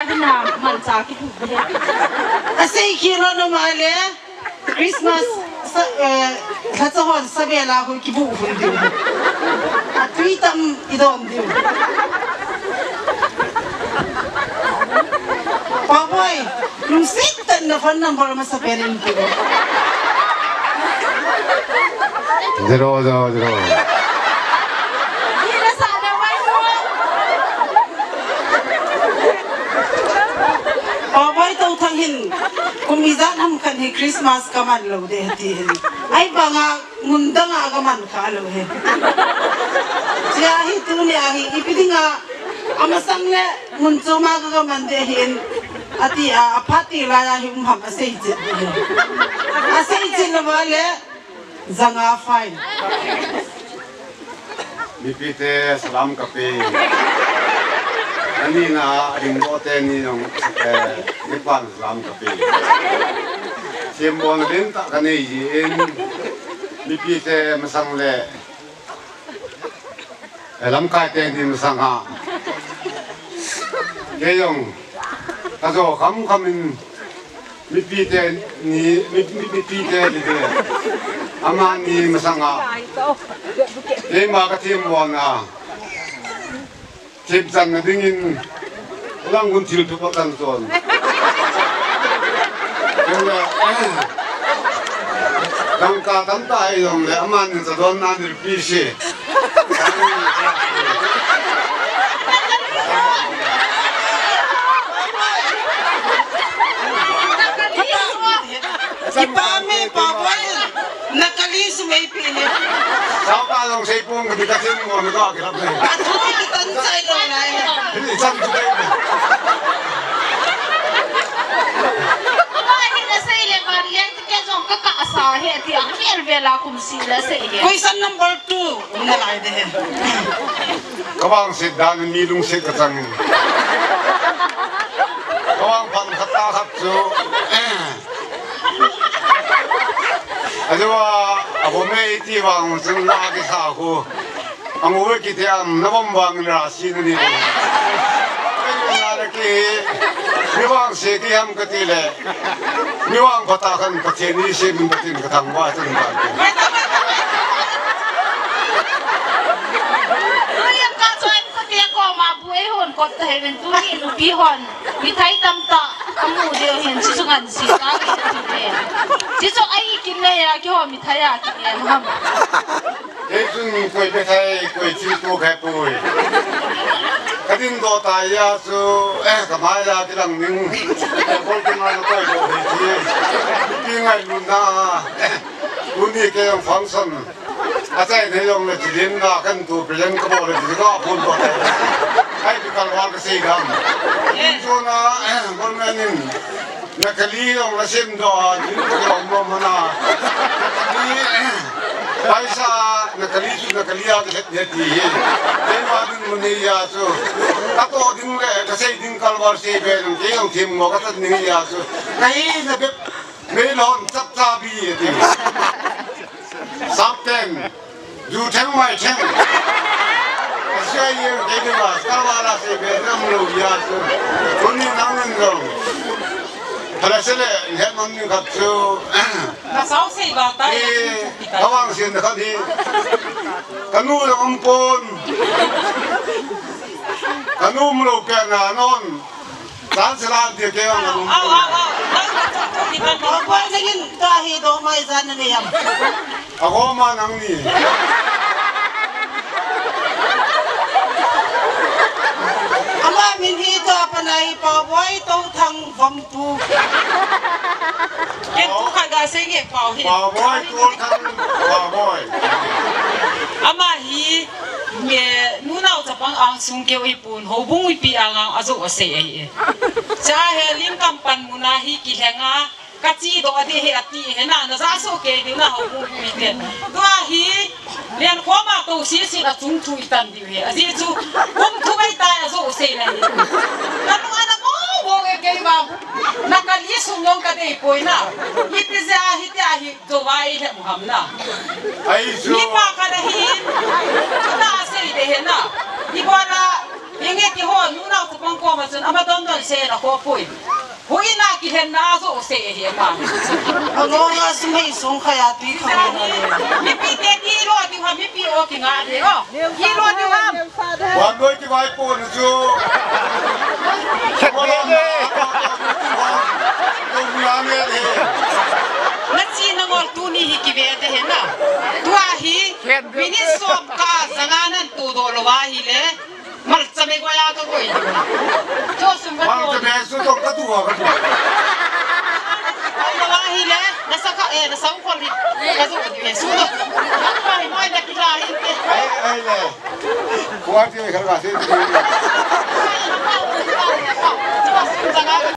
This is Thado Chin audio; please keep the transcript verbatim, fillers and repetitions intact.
Adina mancha ki. Asei khelo na male. Christmas sa, eh, lhacha hon sa vela hu kibu hu diu. Atui tam idon diu. Paboi, lungsit tah in na phone number masa perin diu. Zero, zero, zero. Paboi to thang hin. Kum ijat ham khan hi Christmas kaman lou de ti hin. Ai banga mun danga kaman kha lou hi. Chia hi tuni a hi ipi dinga amasang le mun choma ka kaman de hin. Ati a, aphat ti la ya hi um ham asei chet de hin. Asei chet na vale. Zanga fine. Mipite salam kape. Ani na ringbo teni jong, eh, nipan salam kape. Simbol din ta kanei jin. Mipite masang le. Eh, lamkai teni masang a. Kei jong. Kajo kham kham in. Mipite ni, mi, mi, mipite ni de. Amani masanga. Keima kathim bona. Thim channa dingin. Lang gun thil thupa kan ton. Kena, eh. Dangka tamtah ahi jongle, amani chadonna nirpi si. Ipa me pa boy, nakali sumei pi ne. Sao ka long sei pong ka bika thim mo na ka kilap ne. Atu ki tan sai lo lai. Hili san tu dai. Ba hi na sei le ba ri ai. Kei jong ka kasa he ti a, khel vela kum si la sei he. Question number two, um nalai de he. Kavangset dan mi lungset kachang. Kavang pan khat ta khat chu. Ajua, abo me iti vang chun la kisa khu. Angu ve kiti am, na vom vang in ra si na ni. Kei na na ki, mi vang se ki ham kati le. Mi vang pata kan Pathen ni se min Pathen ka thang va chun ba. Ui, ka choi ko te ko ma bu e hon ko ta he ven tu ni nu pi hon. Mi thai tam ta, amu de hen si su ngan si ta ki tu de. Si su ai kin ne ya ki ho mi thai ya ki ne ham. Kei chun koi pe thai, koi thil tu khai pui. Ka din do ta ya chu, eh, ka mai ya ki lang ning. Kol ki ngai koi do hi chi. Ki ngai lu na. Tuni kei jong function. Achai ne jong le chi din na kan tu present ka bol le chi ka phun do. Ai ki kal wa ka sei dam. Chu na, eh, bol na nin. Nakali jong la sem doh a, jin ka jong mo mana. Nakali, paisa, nakali chu nakali a ka het de ti hi. Keima ding mun hi a chu. Ka toh ding le, ka sei ding kalvar sei be nung, kei jong thim mo ka tan ding hi a chu. Ka hi na bep, mei lon chap cha bi ti. Sap ten. Ju theng mai theng. Asia ye ke de ma, ka wa la se be nam lo ya su. Kuni nang nin lo. Phala se le, he man ni khat su. Na sao sei ba ta. Eh, kawang sin khat hi. Kanu lo um pon. Kanu um lo pe na non. Tan sila dia ke ang. Au, au, au. Nang na tu tu di kan. Pau Boy, nangin kahi do mai jan na niyam. Ako ma nang ni. Ama min hi to panai Pau Boy to thang vampu. Ken tu kha ga se nge pau hi. Pau Boy to thang Pau Boy. Ama hi me nu nau chapang ang sung keu i pun houbung ipi ang ang ajo asei ai e. Cha he lim kam pan muna hi kihenga, ka chi do adi he ati he na, na ja so ke di na houbung ipi te. Tua hi len khoma to si si na chung thu itan di he. Aji chu kum thu bai ta ajo asei na hi. Ka nu ana mo mo ke ke ba. Na ka li sum long ka dei poi na. Ipi ja hi te ahi. Jovai le muham na. Ai su. Ni pa ka na hin. Chu ta sei de he na. Ni bola. Inge ti ho, nunau chapang koma chun, ama don don se na ho pui. Hui na kihen na zo se he ma. Along a sum hei song khaya tui khang na le. Mipi te ti lo ti ha, mipi o ki nga de o. Ti lo ti ha. Wan noi ti vai po nu chu. Ko lo na. Ko na me de. Na chi na ngol tuni hi ki ve de he na. Tua hi. Minute som ka zanga nan tu do lo va hi le. Malcha me goya ka goi. Jo sum ka Malcha me su to ka tu ka tu. Ai, na wa hi le, na sa ka, eh, na sa u khol hi. Ka su ka tu, eh, su to. Ai, mai da ki la hi. Ai, ai le. Ko a ti ka la se.